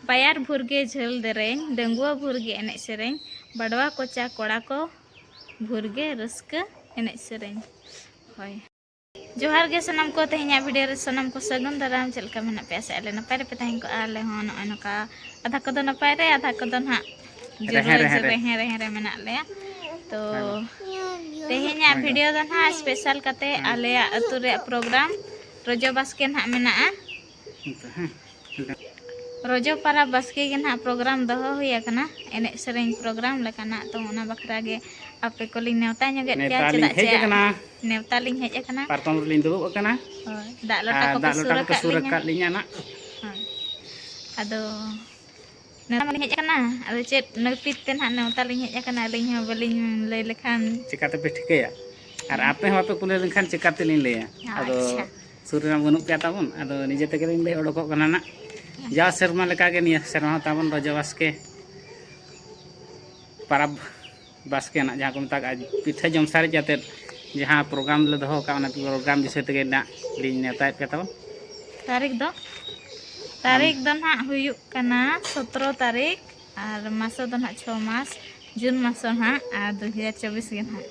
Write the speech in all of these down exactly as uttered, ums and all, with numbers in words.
ᱵᱟᱭᱟᱨ ᱵᱷᱩᱨ ᱜᱮ ᱡᱷᱟᱹᱞ ᱫᱮᱨᱮᱧ, ᱰᱟᱺᱜᱩᱣᱟᱹ ᱵᱷᱩᱨ ᱜᱮ ᱮᱱᱮᱡ ᱥᱮᱨᱮᱧ, ᱵᱟᱰᱣᱟ ᱠᱚᱪᱟ ᱠᱚᱲᱟ ᱠᱚ ᱵᱷᱩᱨ ᱜᱮ ᱨᱟᱹᱥᱠᱟᱹ ᱮᱱᱮᱡ ᱥᱮᱨᱮᱧ᱾ ᱦᱳᱭ᱾ ᱡᱚᱦᱟᱨ ᱜᱮ ᱥᱟᱱᱟᱢ ᱠᱚ, ᱛᱮᱦᱮᱧᱟᱜ ᱵᱷᱤᱰᱤᱭᱳ ᱨᱮ ᱥᱟᱱᱟᱢ ᱠᱚ ᱥᱟᱹᱜᱩᱱ ᱫᱟᱨᱟᱢ᱾ ᱪᱮᱫ ᱞᱮᱠᱟ ᱢᱮᱱᱟᱜ ᱯᱮᱭᱟ? ᱥᱮ ᱟᱞᱮ ᱱᱟᱯᱟᱭ ᱨᱮᱯᱮ ᱛᱟᱦᱮᱸ ᱠᱚᱜᱼᱟ᱾ ᱟᱞᱮ ᱦᱚᱸ ᱱᱚᱜᱼᱚᱭ ᱱᱚᱝᱠᱟ ᱟᱫᱷᱟ ᱠᱚᱫᱚ ᱱᱟᱯᱟᱭ ᱨᱮ, ᱟᱫᱷᱟ ᱠᱚᱫᱚ ᱱᱟᱦᱟᱜ ᱨᱮᱦᱮ ᱡᱩᱨᱩ ᱨᱮᱦᱮ ᱨᱮ᱾ ᱨᱮᱦᱮ ᱨᱮ ᱢᱮᱱᱟᱜ ᱞᱮᱭᱟ᱾ ᱛᱚ ᱦᱮᱸ᱾ ᱛᱮᱦᱮᱧᱟᱜ ᱦᱳᱭ᱾ ᱵᱷᱤᱰᱤᱭᱳ ᱫᱚ ᱱᱟᱦᱟᱜ ᱥᱯᱮᱥᱟᱞ ᱠᱟᱛᱮ ᱦᱮᱸ᱾ ᱟᱞᱮᱭᱟᱜ ᱟᱹᱛᱩ ᱨᱮᱭᱟᱜ ᱯᱨᱳᱜᱨᱟᱢ ᱨᱚᱡᱚ ᱵᱟᱥᱠᱮ ᱱᱟᱦᱟᱜ ᱢᱮᱱᱟᱜᱼᱟ᱾ ᱦᱮᱸ᱾ ᱨᱚᱡᱚ ᱯᱟᱨᱟᱵᱽ ᱵᱟᱥᱠᱮ ᱜᱮ ᱱᱟᱦᱟᱜ ᱯᱨᱳᱜᱨᱟᱢ ᱫᱚᱦᱚ ᱦᱩᱭ ᱟᱠᱟᱱᱟ, ᱮᱱᱮᱡ ᱥᱮᱨᱮᱧ ᱯᱨᱳᱜᱨᱟᱢ ᱞᱮᱠᱟᱱᱟᱜ᱾ ᱛᱚ ᱚᱱᱟ ᱵᱟᱠᱷᱨᱟ ᱜᱮ ᱟᱯᱮ ᱠᱚᱞᱤᱧ ᱱᱮᱣᱛᱟ ᱧᱚᱜᱮᱫ ᱯᱮᱭᱟ, ᱱᱮᱣᱛᱟ ᱞᱤᱧ ᱪᱮᱫᱟᱜ ᱦᱮᱡ ᱪᱮ ᱟᱠᱟᱱᱟ᱾ ᱱᱮᱣᱛᱟ ᱞᱤᱧ ᱦᱮᱡ ᱟᱠᱟᱱᱟ᱾ ᱯᱟᱨᱠᱚᱢ ᱨᱮᱞᱤᱧ ᱫᱩᱲᱩᱵ ᱟᱠᱟᱱᱟ᱾ ᱦᱳᱭ, ᱫᱟᱜ ᱞᱚᱴᱟ ᱟᱨ ᱠᱚᱯᱮ ᱫᱟᱜ ᱥᱩᱨ ᱞᱚᱴᱟ ᱠᱚᱠᱚ ᱟᱠᱟᱫ ᱥᱩᱨ ᱞᱤᱧᱟ᱾ ᱟᱠᱟᱫ ᱞᱤᱧᱟ ᱱᱟᱜ᱾ ᱦᱳᱭ᱾ ᱟᱫᱚ ᱱᱮᱣᱛᱟ ᱢᱟᱞᱤᱧ ᱦᱮᱡ ᱟᱠᱟᱱᱟ, ᱟᱫᱚ ᱪᱮᱫ ᱱᱟᱹᱯᱤᱛ ᱛᱮ ᱱᱟᱦᱟᱜ ᱱᱮᱣᱛᱟ ᱞᱤᱧ ᱦᱮᱡ ᱟᱠᱟᱱᱟ, ᱟᱹᱞᱤᱧ ᱦᱚᱸ ᱵᱟᱹᱞᱤᱧ ᱞᱟᱹᱭ ᱞᱮᱠᱷᱟᱱ᱾ ᱪᱮᱠᱟᱛᱮᱯᱮ ᱴᱷᱤᱠᱟᱹᱭᱟ? ᱟᱨ ᱦᱮᱸ᱾ ᱟᱯᱮ ᱦᱚᱸ ᱵᱟᱯᱮ ᱠᱩᱞᱤ ᱞᱮᱱᱠᱷᱟᱱ ᱪᱮᱠᱟᱛᱮᱞᱤᱧ ᱞᱟᱹᱭᱟ? ᱟᱫᱚ ᱟᱪᱪᱷᱟ᱾ ᱥᱩᱨ ᱨᱮᱢᱟ ᱵᱟᱹᱱᱩᱜ ᱯᱮᱭᱟ ᱛᱟᱵᱚᱱ, ᱟᱫᱚ ᱱᱤᱡᱮ ᱛᱮᱜᱮᱞᱤᱧ ᱞᱟᱹᱭ ᱚᱰᱚᱠᱚᱜ ᱠᱟᱱᱟ ᱱᱟᱜ᱾ ᱡᱟᱣ ᱥᱮᱨᱢᱟ ᱞᱮᱠᱟᱜᱮ ᱱᱤᱭᱟᱹ ᱥᱮᱨᱢᱟ ᱦᱚᱸ ᱛᱟᱵᱚᱱ ᱨᱚᱡᱚ ᱵᱟᱥᱠᱮ ᱯᱟᱨᱟᱵᱽ ᱵᱟᱥᱠᱮ ᱨᱮᱱᱟᱜ ᱡᱟᱦᱟᱸ ᱠᱚ ᱢᱮᱛᱟᱜᱼᱟ, ᱯᱤᱴᱷᱟᱹ ᱡᱚᱢ ᱥᱟᱨᱮᱡ ᱠᱟᱛᱮᱫ ᱡᱟᱦᱟᱸ ᱯᱨᱳᱜᱨᱟᱢ ᱞᱮ ᱫᱚᱦᱚ ᱟᱠᱟᱫ, ᱚᱱᱟ ᱯᱨᱳᱜᱨᱟᱢ ᱵᱤᱥᱚᱭ ᱛᱮᱜᱮ ᱱᱟᱜ ᱞᱤᱧ ᱱᱮᱣᱛᱟᱭᱮᱫ ᱯᱮ ᱛᱟᱵᱚᱱ᱾ ᱛᱟᱹᱨᱤᱠᱷ ᱫᱚ? ᱟᱢ ᱛᱟᱹᱨᱤᱠᱷ ᱫᱚ ᱱᱟᱦᱟᱜ ᱦᱩᱭᱩᱜ ᱠᱟᱱᱟ ᱥᱚᱛᱨᱚ ᱛᱟᱹᱨᱤᱠᱷ, ᱟᱨ ᱢᱟᱥᱚ ᱫᱚ ᱱᱟᱦᱟᱜ ᱪᱷᱚ ᱢᱟᱥ, ᱡᱩᱱ ᱢᱟᱥᱚ ᱱᱟᱦᱟᱜ, ᱟᱨ ᱫᱩ ᱦᱟᱡᱟᱨ ᱪᱚᱵᱵᱤᱥ ᱜᱮ ᱱᱟᱦᱟᱜ᱾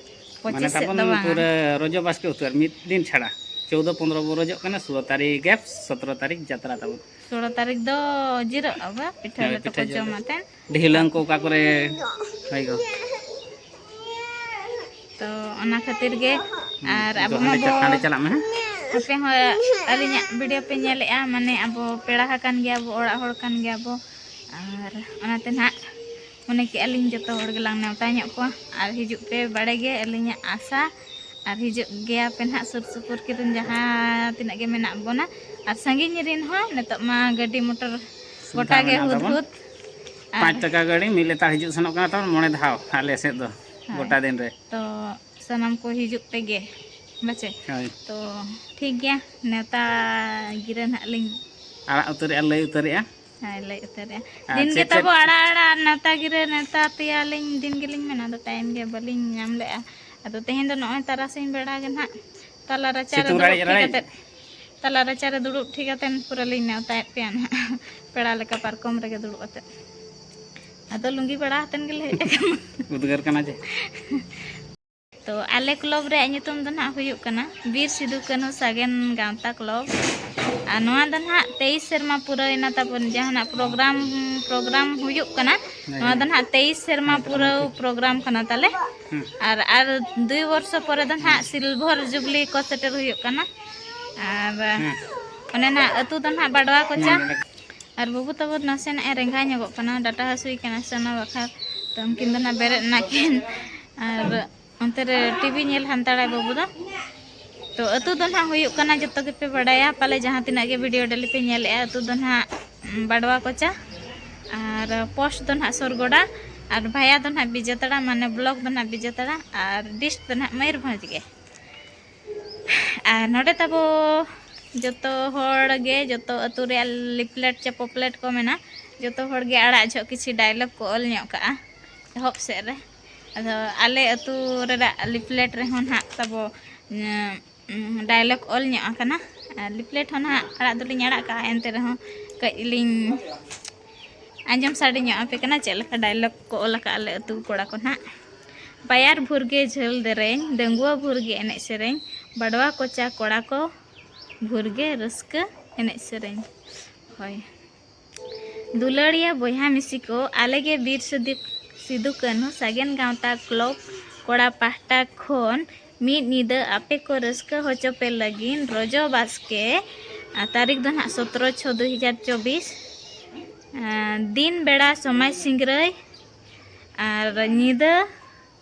ᱢᱟᱱᱮ ᱯᱚᱸᱪᱤᱥ ᱥᱮᱫ ᱛᱟᱵᱚᱱ ᱫᱚ ᱵᱟᱝᱟ᱾ ᱯᱩᱨᱟᱹ ᱨᱚᱡᱚ ᱵᱟᱥᱠᱮ ᱩᱛᱟᱹᱨ, ᱢᱤᱫ ᱫᱤᱱ ᱪᱷᱟᱲᱟ᱾ ᱪᱳᱫᱚ ᱯᱚᱱᱨᱚ ᱵᱚ ᱨᱚᱡᱚᱜ ᱠᱟᱱᱟ, ᱥᱳᱞᱳ ᱛᱟᱹᱨᱤᱠᱷ ᱜᱮ ᱥᱚᱛᱨᱚ ᱛᱟᱹᱨᱤᱠᱷ ᱡᱟᱛᱨᱟ ᱛᱟᱵᱚᱱ᱾ ᱥᱳᱞᱳ ᱛᱟᱹᱨᱤᱠᱷ ᱫᱚ ᱡᱤᱨᱟᱹᱜ ᱟᱵᱚ, ᱯᱤᱴᱷᱟᱹ ᱦᱳᱭ, ᱞᱮᱴᱚ ᱯᱤᱴᱷᱟᱹ ᱠᱚ ᱡᱚᱢ ᱡᱚᱢ᱾ ᱟᱛᱮᱱ᱾ ᱰᱷᱤᱞᱟᱹᱝ ᱠᱚ ᱚᱠᱟ ᱠᱚᱨᱮ? ᱦᱳᱭ ᱜᱚ᱾ ᱛᱚ ᱚᱱᱟ ᱠᱷᱟᱹᱛᱤᱨ ᱜᱮ᱾ ᱦᱩᱸ, ᱟᱨ ᱟᱵᱚ ᱫᱚ ᱦᱟᱸᱰᱮ ᱢᱟᱵᱚ ᱪᱟ-, ᱦᱟᱸᱰᱮ ᱪᱟᱞᱟᱜ ᱢᱮ, ᱦᱮᱸ? ᱟᱯᱮ ᱦᱚᱸ ᱟᱹᱞᱤᱧᱟᱜ ᱵᱷᱤᱰᱤᱭᱳ ᱯᱮ ᱧᱮᱞᱮᱫᱼᱟ, ᱢᱟᱱᱮ ᱟᱵᱚ ᱯᱮᱲᱟ ᱟᱠᱟᱱ ᱜᱮᱭᱟ ᱵᱚ, ᱚᱲᱟᱜ ᱦᱚᱲ ᱠᱟᱱ ᱜᱮᱭᱟ ᱵᱚ, ᱟᱨ ᱚᱱᱟᱛᱮ ᱱᱟᱦᱟᱜ ᱢᱚᱱᱮ ᱠᱮᱜᱼᱟ ᱞᱤᱧ ᱡᱚᱛᱚ ᱦᱚᱲ ᱜᱮᱞᱟᱝ ᱱᱮᱣᱛᱟ ᱧᱚᱜ ᱠᱚᱣᱟ᱾ ᱟᱨ ᱦᱤᱡᱩᱜ ᱯᱮ ᱵᱟᱲᱮ ᱜᱮ, ᱟᱹᱞᱤᱧᱟᱜ ᱟᱥᱟ᱾ ᱟᱨ ᱦᱤᱡᱩᱜ ᱜᱮᱭᱟ ᱯᱮ ᱱᱟᱦᱟᱜ ᱥᱩᱨ ᱥᱩᱯᱩᱨ ᱠᱚᱨᱮᱱ ᱡᱟᱦᱟᱸ ᱛᱤᱱᱟᱹᱜ ᱜᱮ ᱢᱮᱱᱟᱜ ᱵᱚᱱᱟ, ᱟᱨ ᱥᱟᱺᱜᱤᱧ ᱨᱮᱱ ᱦᱚᱸ᱾ ᱱᱤᱛᱚᱜ ᱢᱟ ᱜᱟᱹᱰᱤ ᱢᱚᱴᱚᱨ ᱥᱩᱵᱤᱫᱷᱟ ᱜᱚᱴᱟ ᱜᱮ ᱢᱮᱱᱟᱜ ᱦᱩᱫ ᱛᱟᱵᱚᱱ᱾ ᱦᱩᱫ᱾ ᱟᱨ ᱯᱟᱸᱪ ᱴᱟᱠᱟ ᱜᱟᱹᱰᱤ ᱢᱤᱫ ᱞᱮᱛᱟᱲ ᱦᱤᱡᱩᱜ ᱥᱮᱱᱚᱜ ᱠᱟᱱᱟ ᱛᱟᱵᱚᱱ, ᱢᱚᱬᱮ ᱫᱷᱟᱣ ᱟᱞᱮ ᱥᱮᱫ ᱫᱚ᱾ ᱦᱳᱭ᱾ ᱜᱚᱴᱟ ᱫᱤᱱ ᱨᱮ᱾ ᱛᱚ ᱥᱟᱱᱟᱢ ᱠᱚ ᱦᱤᱡᱩᱜ ᱯᱮᱜᱮ, ᱵᱟᱪᱮ? ᱦᱳᱭ᱾ ᱛᱚ ᱴᱷᱤᱠ ᱜᱮᱭᱟ, ᱱᱮᱣᱛᱟ ᱜᱤᱨᱟᱹ ᱱᱟᱦᱟᱜ ᱞᱤᱧ ᱟᱲᱟᱜ ᱩᱛᱟᱹᱨᱮᱜᱼᱟ, ᱞᱟᱹᱭ ᱩᱛᱟᱹᱨᱮᱜᱼᱟ᱾ ᱦᱳᱭ, ᱞᱟᱹᱭ ᱩᱛᱟᱹᱨᱮᱜᱼᱟ᱾ ᱟᱨ ᱫᱤᱱ ᱪᱮᱫ ᱜᱮ ᱪᱮᱫ ᱛᱟᱵᱚ ᱟᱲᱟᱜ ᱟᱲᱟᱜ ᱱᱮᱣᱛᱟ ᱜᱤᱨᱟᱹ ᱱᱮᱣᱛᱟ ᱯᱮᱭᱟᱞᱤᱧ, ᱫᱤᱱ ᱜᱮᱞᱤᱧ ᱢᱮᱱᱟ, ᱟᱫᱚ ᱴᱟᱭᱤᱢ ᱜᱮ ᱵᱟᱹᱞᱤᱧ ᱧᱟᱢ ᱞᱮᱜᱼᱟ᱾ ᱟᱫᱚ ᱛᱮᱦᱮᱧ ᱫᱚ ᱱᱚᱜᱼᱚᱭ ᱛᱟᱨᱟᱥᱤᱧ ᱵᱮᱲᱟ ᱜᱮ ᱱᱟᱦᱟᱜ ᱛᱟᱞᱟ ᱨᱟᱪᱟ ᱨᱮ ᱥᱤᱛᱩᱝ ᱫᱩᱲᱩᱵ ᱨᱟᱲᱮᱡ ᱴᱷᱤᱠ ᱨᱟᱲᱮᱡ᱾ ᱠᱟᱛᱮᱫ ᱛᱟᱞᱟ ᱨᱟᱪᱟᱨᱮ ᱫᱩᱲᱩᱵ ᱴᱷᱤᱠ ᱠᱟᱛᱮᱱ ᱯᱩᱨᱟᱹ ᱞᱤᱧ ᱱᱮᱣᱛᱟᱭᱮᱫ ᱯᱮᱭᱟ ᱱᱟᱦᱟᱜ᱾ ᱯᱮᱲᱟ ᱞᱮᱠᱟ ᱯᱟᱨᱠᱚᱢ ᱨᱮᱜᱮ ᱫᱩᱲᱩᱵ ᱠᱟᱛᱮ᱾ ᱟᱫᱚ ᱞᱩᱝᱜᱤ ᱯᱟᱲᱟ ᱠᱟᱛᱮᱱ ᱜᱮᱞᱮ ᱦᱮᱡ ᱟᱠᱟᱱᱟ᱾ ᱩᱫᱽᱜᱟᱹᱨ ᱠᱟᱱᱟ ᱡᱮ᱾ ᱛᱚ ᱟᱞᱮ ᱠᱞᱚᱵᱽ ᱨᱮᱭᱟᱜ ᱧᱩᱛᱩᱢ ᱫᱚ ᱱᱟᱦᱟᱜ ᱦᱩᱭᱩᱜ ᱠᱟᱱᱟ ᱵᱤᱨ ᱥᱤᱫᱩ ᱠᱟᱹᱱᱦᱩ ᱥᱟᱜᱮᱱ ᱜᱟᱶᱛᱟ ᱠᱞᱚᱵᱽ᱾ ᱟᱨ ᱱᱚᱣᱟ ᱫᱚ ᱱᱟᱦᱟᱜ ᱛᱮᱭᱤᱥ ᱥᱮᱨᱢᱟ ᱯᱩᱨᱟᱹᱣᱮᱱᱟ ᱛᱟᱵᱚᱱ, ᱡᱟᱦᱟᱱᱟᱜ ᱯᱨᱳᱜᱨᱟᱢ ᱯᱨᱳᱜᱨᱟᱢ ᱦᱩᱭᱩᱜ ᱠᱟᱱᱟ᱾ ᱱᱚᱣᱟ ᱫᱚ ᱱᱟᱦᱟᱜ ᱛᱮᱭᱤᱥ ᱥᱮᱨᱢᱟ ᱯᱩᱨᱟᱹᱣ ᱯᱨᱳᱜᱨᱟᱢ ᱠᱟᱱᱟ ᱛᱟᱞᱮ᱾ ᱟᱨ ᱟᱨ ᱫᱩᱭ ᱵᱚᱨᱥᱚ ᱯᱚᱨᱮ ᱫᱚ ᱱᱟᱦᱟᱜ ᱥᱤᱞᱵᱷᱟᱨ ᱡᱩᱵᱽᱞᱤ ᱠᱚ ᱥᱮᱴᱮᱨ ᱦᱩᱭᱩᱜ ᱠᱟᱱᱟ᱾ ᱟᱨ ᱚᱱᱮ ᱱᱟᱦᱟᱜ ᱟᱹᱛᱩ ᱫᱚ ᱱᱟᱦᱟᱜ ᱵᱟᱰᱣᱟ ᱠᱚᱪᱟ᱾ ᱟᱨ ᱵᱟᱹᱵᱩ ᱛᱟᱵᱚ ᱱᱟᱥᱮᱱᱟᱜ ᱮ ᱨᱮᱸᱜᱟ ᱧᱚᱜᱚᱜ ᱠᱟᱱᱟ, ᱰᱟᱴᱟ ᱦᱟᱹᱥᱩᱭ ᱠᱟᱱᱟ ᱥᱮ ᱚᱱᱟ ᱵᱟᱠᱷᱨᱟ᱾ ᱛᱚ ᱩᱱᱠᱤᱱ ᱫᱚ ᱱᱟᱦᱟᱜ ᱵᱮᱨᱮᱫ ᱮᱱᱟ ᱠᱤᱱ᱾ ᱟᱨ ᱚᱱᱛᱮ ᱨᱮ ᱴᱤᱵᱷᱤ ᱧᱮᱞ ᱦᱟᱱᱛᱟᱲᱟᱭ ᱵᱟᱹᱵᱩ ᱫᱚ᱾ ᱛᱚ ᱟᱹᱛᱩ ᱫᱚ ᱱᱟᱦᱟᱜ ᱦᱩᱭᱩᱜ ᱠᱟᱱᱟ, ᱡᱚᱛᱚ ᱜᱮᱯᱮ ᱵᱟᱰᱟᱭᱟ ᱯᱟᱞᱮ, ᱡᱟᱦᱟᱸ ᱛᱤᱱᱟᱹᱜ ᱜᱮ ᱵᱷᱤᱰᱤᱭᱳ ᱰᱮᱞᱤ ᱯᱮ ᱧᱮᱞᱮᱫᱼᱟ, ᱟᱹᱛᱩ ᱫᱚ ᱱᱟᱦᱟᱜ ᱵᱟᱰᱣᱟ ᱠᱚᱪᱟ᱾ ᱟᱨ ᱯᱳᱥᱴ ᱫᱚ ᱱᱟᱦᱟᱜ ᱥᱚᱨᱜᱚᱰᱟ᱾ ᱟᱨ ᱵᱷᱟᱭᱟ ᱫᱚ ᱱᱟᱦᱟᱜ ᱵᱤᱡᱮᱛᱟᱲᱟ, ᱢᱟᱱᱮ ᱵᱞᱚᱠ ᱫᱚ ᱱᱟᱦᱟᱜ ᱵᱤᱡᱮᱛᱟᱲᱟ᱾ ᱟᱨ ᱰᱤᱥᱴ ᱫᱚ ᱱᱟᱦᱟᱜ ᱢᱚᱭᱩᱨᱵᱷᱚᱸᱡᱽ ᱜᱮ᱾ ᱟᱨ ᱱᱚᱰᱮ ᱛᱟᱵᱚ ᱡᱚᱛᱚ ᱦᱚᱲ ᱜᱮ, ᱡᱚᱛᱚ ᱟᱹᱛᱩ ᱨᱮᱭᱟᱜ ᱞᱤᱯᱞᱮᱴ ᱪᱮ ᱯᱚᱯᱞᱮᱴ ᱠᱚ ᱢᱮᱱᱟ, ᱡᱚᱛᱚ ᱦᱚᱲ ᱜᱮ ᱟᱲᱟᱜ ᱡᱚᱦᱚᱜ ᱠᱤᱪᱷᱤ ᱰᱟᱭᱞᱚᱜᱽ ᱠᱚ ᱚᱞ ᱧᱚᱜ ᱠᱟᱜᱼᱟ ᱮᱦᱚᱵ ᱥᱮᱫ ᱨᱮ᱾ ᱟᱫᱚ ᱟᱞᱮ ᱟᱹᱛᱩ ᱨᱮᱱᱟᱜ ᱞᱤᱯᱞᱮᱴ ᱨᱮᱦᱚᱸ ᱱᱟᱦᱟᱜ ᱛᱟᱵᱚ, ᱩᱸ, ᱰᱟᱭᱞᱚᱜᱽ ᱚᱞ ᱧᱚᱜ ᱟᱠᱟᱱᱟ᱾ ᱟᱨ ᱞᱤᱯᱞᱮᱴ ᱦᱚᱸ ᱱᱟᱦᱟᱜ ᱟᱲᱟᱜ ᱫᱚᱞᱤᱧ ᱟᱲᱟᱜ ᱠᱟᱜᱼᱟ, ᱮᱱᱛᱮ ᱨᱮᱦᱚᱸ ᱠᱟᱹᱡ ᱞᱤᱧ ᱟᱸᱡᱚᱢ ᱥᱟᱰᱮ ᱧᱚᱜ ᱟᱯᱮ ᱠᱟᱱᱟ ᱪᱮᱫ ᱞᱮᱠᱟ ᱰᱟᱭᱞᱚᱜᱽ ᱠᱚ ᱚᱞ ᱟᱠᱟᱫᱼᱟ ᱟᱞᱮ ᱟᱹᱛᱩ ᱠᱚᱲᱟ ᱠᱚ ᱱᱟᱦᱟᱜ᱾ ᱵᱟᱭᱟᱨ ᱵᱷᱩᱨ ᱜᱮ ᱡᱷᱟᱹᱞ ᱫᱮᱨᱮᱧ, ᱰᱟᱺᱜᱩᱣᱟᱹ ᱵᱷᱩᱨ ᱜᱮ ᱮᱱᱮᱡ ᱥᱮᱨᱮᱧ, ᱵᱟᱰᱣᱟ ᱠᱚᱪᱟ ᱠᱚᱲᱟ ᱠᱚ ᱵᱷᱩᱨ ᱜᱮ ᱨᱟᱹᱥᱠᱟᱹ ᱮᱱᱮᱡ ᱥᱮᱨᱮᱧ᱾ ᱦᱳᱭ᱾ ᱫᱩᱞᱟᱹᱲᱤᱭᱟᱹ ᱵᱚᱭᱦᱟ ᱢᱤᱥᱤ ᱠᱚ, ᱟᱞᱮ ᱜᱮ ᱵᱤᱨ ᱥᱤᱫᱩ, ᱥᱤᱫᱩ ᱠᱟᱹᱱᱦᱩ ᱥᱟᱜᱮᱱ ᱜᱟᱶᱛᱟ ᱠᱞᱚᱵᱽ ᱠᱚᱲᱟ ᱯᱟᱦᱴᱟ ᱠᱷᱚᱱ ᱢᱤᱫ ᱧᱤᱫᱟᱹ ᱟᱯᱮ ᱠᱚ ᱨᱟᱹᱥᱠᱟᱹ ᱦᱚᱪᱚ ᱯᱮ ᱞᱟᱹᱜᱤᱫ ᱨᱚᱡᱚ ᱵᱟᱥᱠᱮ, ᱟᱨ ᱛᱟᱹᱨᱤᱠᱷ ᱫᱚ ᱱᱟᱦᱟᱜ ᱥᱚᱛᱨᱚ ᱪᱷᱚ ᱫᱩ ᱦᱟᱡᱟᱨ ᱪᱚᱵᱵᱤᱥ, ᱟᱨ ᱫᱤᱱ ᱵᱮᱲᱟ ᱥᱚᱢᱟᱡᱽ ᱥᱤᱝᱨᱟᱹᱭ ᱟᱨ ᱧᱤᱫᱟᱹ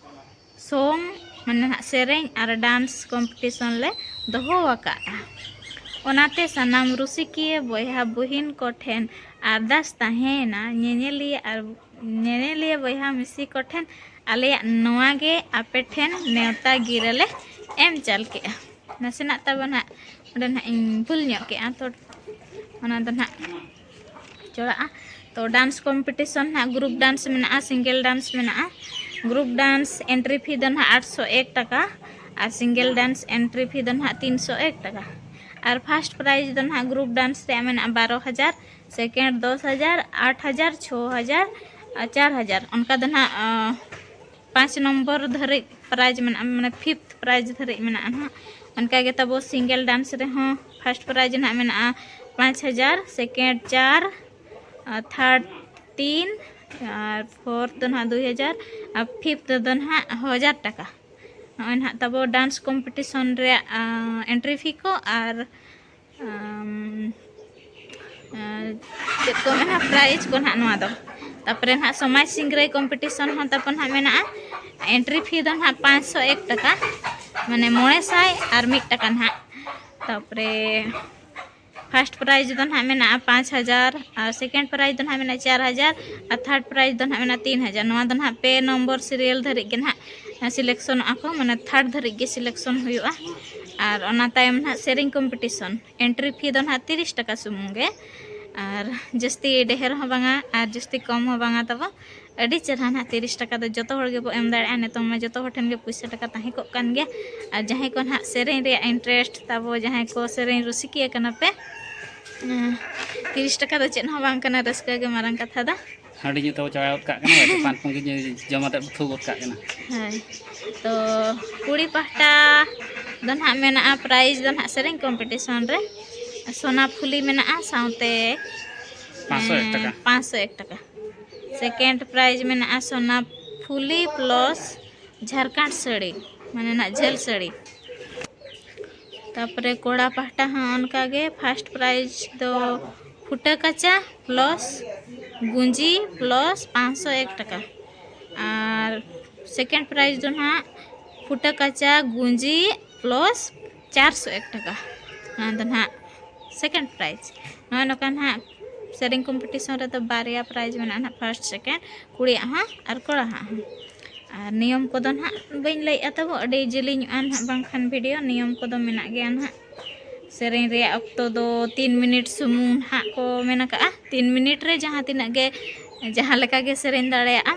ᱥᱚᱝ, ᱢᱟᱱᱮ ᱱᱟᱦᱟᱜ ᱥᱮᱨᱮᱧ ᱟᱨ ᱰᱟᱱᱥ ᱠᱚᱢᱯᱤᱴᱤᱥᱚᱱ ᱞᱮ ᱫᱚᱦᱚ ᱟᱠᱟᱫᱼᱟ᱾ ᱚᱱᱟᱛᱮ ᱥᱟᱱᱟᱢ ᱨᱩᱥᱤᱠᱤᱭᱟᱹ ᱵᱚᱭᱦᱟ ᱵᱩᱦᱤᱱ ᱠᱚᱴᱷᱮᱱ ᱟᱨᱫᱟᱥ ᱛᱟᱦᱮᱸᱭᱮᱱᱟ, ᱧᱮᱧᱮᱞᱤᱭᱟᱹ ᱟᱨ ᱧᱮᱧᱮᱞᱤᱭᱟᱹ ᱵᱚᱭᱦᱟ ᱢᱤᱥᱤ ᱠᱚᱴᱷᱮᱱ ᱟᱞᱮᱭᱟᱜ ᱱᱚᱣᱟ ᱜᱮ ᱟᱯᱮ ᱴᱷᱮᱱ ᱱᱮᱣᱛᱟ ᱜᱤᱨᱟᱹ ᱞᱮ ᱮᱢ ᱪᱟᱞ ᱠᱮᱜᱼᱟ᱾ ᱱᱟᱥᱮᱱᱟᱜ ᱛᱟᱵᱚ ᱱᱟᱦᱟᱜ ᱚᱸᱰᱮ ᱱᱟᱦᱟᱜ ᱤᱧ ᱵᱷᱩᱞ ᱧᱚᱜ ᱠᱮᱜᱼᱟ, ᱛᱚ ᱚᱱᱟ ᱫᱚ ᱱᱟᱦᱟᱜ ᱪᱚᱲᱟᱜᱼᱟ᱾ ᱛᱚ ᱰᱟᱱᱥ ᱠᱚᱢᱯᱤᱴᱤᱥᱚᱱ ᱱᱟᱦᱟᱜ ᱜᱨᱩᱯ ᱰᱟᱱᱥ ᱢᱮᱱᱟᱜᱼᱟ, ᱥᱤᱝᱜᱮᱞ ᱰᱟᱱᱥ ᱢᱮᱱᱟᱜᱼᱟ᱾ ᱜᱨᱩᱯ ᱰᱟᱱᱥ ᱮᱱᱴᱨᱤ ᱯᱷᱤ ᱫᱚ ᱱᱟᱦᱟᱜ ᱟᱴᱥᱚ ᱮᱠ ᱴᱟᱠᱟ ᱟᱨ ᱥᱤᱝᱜᱮᱞ ᱰᱟᱱᱥ ᱮᱱᱴᱨᱤ ᱯᱷᱤ ᱫᱚ ᱱᱟᱦᱟᱜ ᱛᱤᱱᱥᱚ ᱮᱠ ᱴᱟᱠᱟ᱾ ᱟᱨ first prize ᱫᱚ ᱱᱟᱦᱟᱜ group dance ᱨᱮᱭᱟᱜ ᱢᱮᱱᱟᱜᱼᱟ ᱵᱟᱨᱚ ᱦᱟᱡᱟᱨ, second ᱫᱚᱥ ᱦᱟᱡᱟᱨ, ᱟᱴ ᱦᱟᱡᱟᱨ, ᱪᱷᱚ ᱦᱟᱡᱟᱨ ᱟᱨ ᱪᱟᱨ ᱦᱟᱡᱟᱨ᱾ ᱚᱱᱠᱟ ᱫᱚ ᱱᱟᱦᱟᱜ ᱯᱟᱸᱪ ᱱᱚᱢᱵᱚᱨ ᱫᱷᱟᱹᱨᱤᱡ prize ᱢᱮᱱᱟᱜᱼᱟ, ᱢᱟᱱᱮ fifth prize ᱫᱷᱟᱹᱨᱤᱡ ᱢᱮᱱᱟᱜᱼᱟ ᱱᱟᱦᱟᱜ᱾ ᱚᱱᱠᱟ ᱜᱮ ᱛᱟᱵᱚ single dance ᱨᱮᱦᱚᱸ first prize ᱱᱟᱦᱟᱜ ᱢᱮᱱᱟᱜᱼᱟ ᱯᱟᱸᱪ ᱦᱟᱡᱟᱨ, second ᱪᱟᱨ, ᱟᱨ third ᱛᱤᱱ, ᱟᱨ fourth ᱫᱚ ᱱᱟᱦᱟᱜ ᱫᱩᱭ ᱦᱟᱡᱟᱨ, ᱟᱨ fifth ᱫᱚ ᱱᱟᱦᱟᱜ ᱦᱟᱡᱟᱨ ᱴᱟᱠᱟ᱾ ᱱᱚᱜᱼᱚᱭ ᱱᱟᱦᱟᱜ ᱛᱟᱵᱚ dance competition ᱨᱮᱭᱟᱜ entry fee ᱠᱚ ᱟᱨ ᱟᱢ, ᱟᱨ ᱪᱮᱫ ᱠᱚ ᱢᱮᱱᱟ, prize ᱠᱚ ᱱᱟᱦᱟᱜ ᱱᱚᱣᱟ ᱫᱚ᱾ ᱛᱟᱯᱚᱨᱮ ᱱᱟᱦᱟᱜ ᱥᱚᱢᱟᱡᱽ ᱥᱤᱝᱨᱟᱹᱭ competition ᱦᱚᱸ ᱛᱟᱵᱚ ᱱᱟᱦᱟᱜ ᱢᱮᱱᱟᱜᱼᱟ᱾ Entry fee ᱫᱚ ᱱᱟᱦᱟᱜ ᱯᱟᱸᱪᱥᱚ ᱮᱠ ᱴᱟᱠᱟ, ᱢᱟᱱᱮ ᱢᱚᱬᱮ ᱥᱟᱭ ᱟᱨ ᱢᱤᱫ ᱴᱟᱠᱟ ᱱᱟᱦᱟᱜ᱾ ᱛᱟᱯᱚᱨᱮ first prize ᱫᱚ ᱱᱟᱦᱟᱜ ᱢᱮᱱᱟᱜᱼᱟ ᱯᱟᱸᱪ ᱦᱟᱡᱟᱨ ᱟᱨ second prize ᱫᱚ ᱱᱟᱦᱟᱜ ᱢᱮᱱᱟᱜᱼᱟ ᱪᱟᱨ ᱦᱟᱡᱟᱨ ᱟᱨ third prize ᱫᱚ ᱱᱟᱦᱟᱜ ᱢᱮᱱᱟᱜᱼᱟ ᱛᱤᱱ ᱦᱟᱡᱟᱨ᱾ ᱱᱚᱣᱟ ᱫᱚ ᱱᱟᱦᱟᱜ ᱯᱮ ᱱᱚᱢᱵᱚᱨ serial ᱫᱷᱟᱹᱨᱤᱡ ᱜᱮ ᱱᱟᱦᱟᱜ selectionᱚᱜᱼᱟ ᱠᱚ, ᱢᱟᱱᱮ third ᱫᱷᱟᱹᱨᱤᱡ ᱜᱮ selection ᱦᱩᱭᱩᱜᱼᱟ᱾ ᱟᱨ ᱚᱱᱟ ᱛᱟᱭᱚᱢ ᱱᱟᱦᱟᱜ ᱥᱮᱨᱮᱧ competition᱾ Entry fee ᱫᱚ ᱱᱟᱦᱟᱜ ᱛᱤᱨᱤᱥ ᱴᱟᱠᱟ ᱥᱩᱢᱩᱝ ᱜᱮ, ᱟᱨ ᱡᱟᱹᱥᱛᱤ ᱰᱷᱮᱨ ᱦᱚᱸ ᱵᱟᱝᱟ ᱟᱨ ᱡᱟᱹᱥᱛᱤ ᱠᱚᱢ ᱦᱚᱸ ᱵᱟᱝᱟ ᱛᱟᱵᱚ᱾ ᱟᱹᱰᱤ ᱪᱮᱨᱦᱟ ᱱᱟᱦᱟᱜ ᱛᱤᱨᱤᱥ ᱴᱟᱠᱟ ᱫᱚ ᱡᱚᱛᱚ ᱦᱚᱲ ᱜᱮᱵᱚ ᱮᱢ ᱫᱟᱲᱮᱭᱟᱜᱼᱟ᱾ ᱱᱤᱛᱚᱝ ᱢᱟ ᱡᱚᱛᱚ ᱦᱚᱲ ᱴᱷᱮᱱ ᱜᱮ ᱯᱩᱭᱥᱟᱹ ᱴᱟᱠᱟ ᱛᱟᱦᱮᱸ ᱠᱚᱜ ᱠᱟᱱ ᱜᱮᱭᱟ᱾ ᱟᱨ ᱡᱟᱦᱟᱸᱭ ᱠᱚ ᱱᱟᱦᱟᱜ ᱥᱮᱨᱮᱧ ᱨᱮᱭᱟᱜ interest ᱛᱟᱵᱚ, ᱡᱟᱦᱟᱸᱭ ᱠᱚ ᱥᱮᱨᱮᱧ ᱨᱩᱥᱤᱠᱤᱭᱟᱹ ᱠᱟᱱᱟ ᱯᱮ, ᱮᱸ, ᱛᱤᱨᱤᱥ ᱴᱟᱠᱟ ᱫᱚ ᱪᱮᱫ ᱦᱚᱸ ᱵᱟᱝ ᱠᱟᱱᱟ, ᱨᱟᱹᱥᱠᱟᱹ ᱜᱮ ᱢᱟᱨᱟᱝ ᱠᱟᱛᱷᱟ ᱫᱚ᱾ ᱦᱟᱺᱰᱤ ᱧᱩ ᱛᱮᱵᱚ ᱪᱟᱵᱟ ᱜᱚᱫ ᱠᱟᱜ ᱠᱟᱱᱟ, ᱵᱟᱠᱷᱟᱱ ᱯᱟᱱ ᱯᱩᱸᱜᱤ ᱧᱩ ᱡᱚᱢ ᱟᱛᱮᱫ ᱵᱚ ᱛᱷᱩ ᱜᱚᱫ ᱠᱟᱜ ᱠᱟᱱᱟ᱾ ᱦᱳᱭ, ᱛᱚ ᱠᱩᱲᱤ ᱯᱟᱦᱴᱟ ᱫᱚ ᱱᱟᱦᱟᱜ ᱢᱮᱱᱟᱜᱼᱟ prize ᱫᱚ ᱱᱟᱦᱟᱜ ᱥᱮᱨᱮᱧ competition ᱨᱮ ᱥᱳᱱᱟ ᱯᱷᱩᱞᱤ ᱢᱮᱱᱟᱜᱼᱟ, ᱥᱟᱶᱛᱮ ᱯᱟᱸᱪᱥᱚ ᱮᱠ ᱴᱟᱠᱟ᱾ ᱮᱸ, ᱯᱟᱸᱪᱥᱚ ᱮᱠ ᱴᱟᱠᱟ᱾ Second prize ᱢᱮᱱᱟᱜᱼᱟ ᱥᱳᱱᱟ ᱯᱷᱩᱞᱤ plus ᱡᱷᱟᱲᱠᱷᱚᱸᱰ ᱥᱟᱹᱲᱤ, ᱢᱟᱱᱮ ᱱᱟᱜ ᱡᱷᱟᱹᱞ ᱥᱟᱹᱲᱤ᱾ ᱛᱟᱯᱚᱨᱮ ᱠᱚᱲᱟ ᱯᱟᱦᱴᱟ ᱦᱚᱸ ᱚᱱᱠᱟ ᱜᱮ, first prize ᱫᱚ ᱯᱷᱩᱴᱟᱹ ᱠᱟᱪᱟ plus ᱜᱩᱸᱡᱤ plus ᱯᱟᱸᱪᱥᱚ ᱮᱠ ᱴᱟᱠᱟ᱾ ᱟᱨ second prize ᱫᱚ ᱱᱟᱦᱟᱜ ᱯᱷᱩᱴᱟᱹ ᱠᱟᱪᱟ, ᱜᱩᱸᱡᱤ plus ᱪᱟᱨᱥᱚ ᱮᱠ ᱴᱟᱠᱟ᱾ ᱱᱚᱣᱟ ᱫᱚ ᱱᱟᱦᱟᱜ second prize᱾ ᱱᱚᱜᱼᱚᱭ ᱱᱚᱝᱠᱟ ᱱᱟᱦᱟᱜ ᱥᱮᱨᱮᱧ competition ᱨᱮᱫᱚ ᱵᱟᱨᱭᱟ prize ᱢᱮᱱᱟᱜᱼᱟ ᱱᱟᱦᱟᱜ, first second, ᱠᱩᱲᱤᱭᱟᱜ ᱦᱚᱸ ᱟᱨ ᱠᱚᱲᱟ ᱦᱟᱜ ᱦᱚᱸ᱾ ᱟᱨ ᱱᱤᱭᱚᱢ ᱠᱚᱫᱚ ᱱᱟᱦᱟᱜ ᱵᱟᱹᱧ ᱞᱟᱹᱭᱮᱫᱼᱟ ᱛᱟᱵᱚ, ᱟᱹᱰᱤ ᱡᱮᱞᱮᱧᱚᱜᱼᱟ ᱱᱟᱦᱟᱜ ᱵᱟᱝᱠᱷᱟᱱ video᱾ ᱱᱤᱭᱚᱢ ᱠᱚᱫᱚ ᱢᱮᱱᱟᱜ ᱜᱮᱭᱟ ᱱᱟᱦᱟᱜ᱾ ᱥᱮᱨᱮᱧ ᱨᱮᱭᱟᱜ ᱚᱠᱛᱚ ᱫᱚ ᱛᱤᱱ ᱢᱤᱱᱤᱴ ᱥᱩᱢᱩᱝ ᱱᱟᱦᱟᱜ ᱠᱚ ᱢᱮᱱ ᱟᱠᱟᱫᱼᱟ᱾ ᱛᱤᱱ ᱢᱤᱱᱤᱴ ᱨᱮ ᱡᱟᱦᱟᱸ ᱛᱤᱱᱟᱹᱜ ᱜᱮ, ᱡᱟᱦᱟᱸ ᱞᱮᱠᱟ ᱜᱮ ᱥᱮᱨᱮᱧ ᱫᱟᱲᱮᱭᱟᱜᱼᱟ,